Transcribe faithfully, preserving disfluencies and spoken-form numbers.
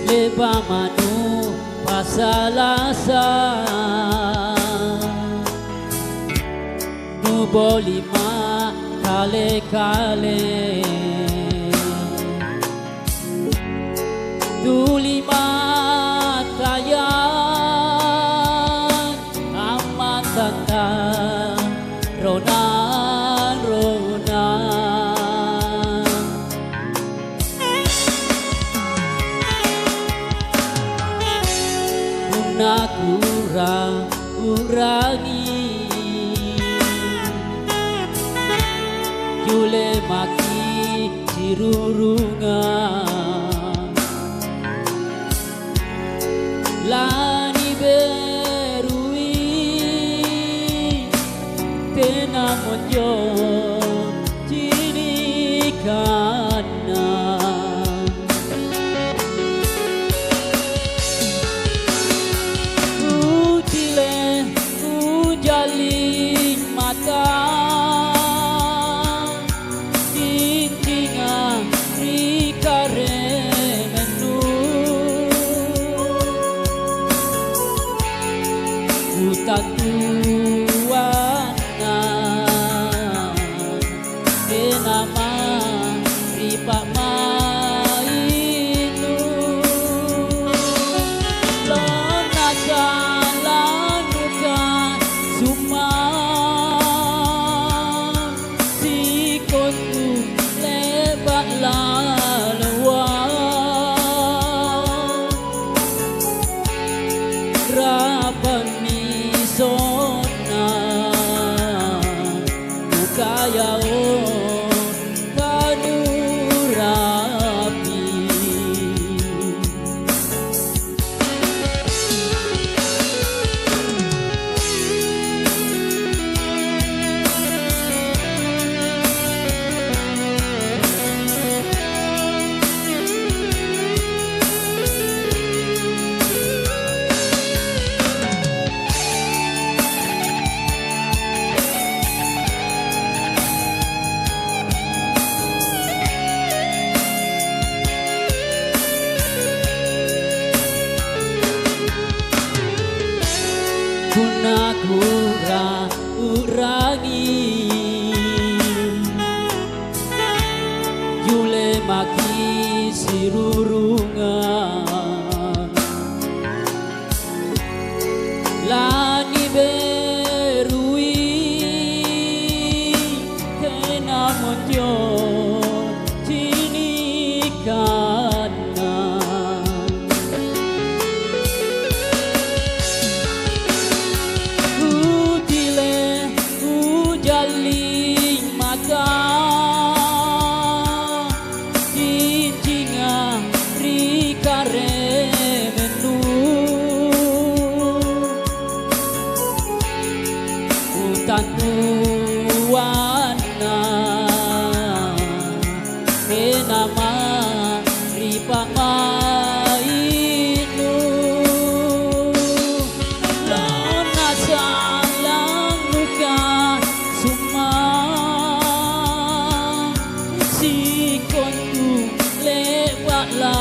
Le'ba' manu pasalasa, nuboli makale-kale. Tuli matayang ammatanta ronang-ronang. Punna kuura-urangi, jule maki sirurungang. Laniberui tena monjo cinikanna. Kutile, kujalling mata, cincinga ri karemennu. Kutantuanna tena ma ri pa'mai'nu. Lonna salannuka summa sikontu le'ba' laloa. Rapammi sonna kukayao tanurapi. Punna kuura-urangi, jule maki sirurungang. Laniberui tena monjo cinikanna. Kutile, kujalling mata, cincinga ri karemennu. Kutantuanna tena ma ri pa'mai'nu. Lonna salannuka summa sikontu le'ba' la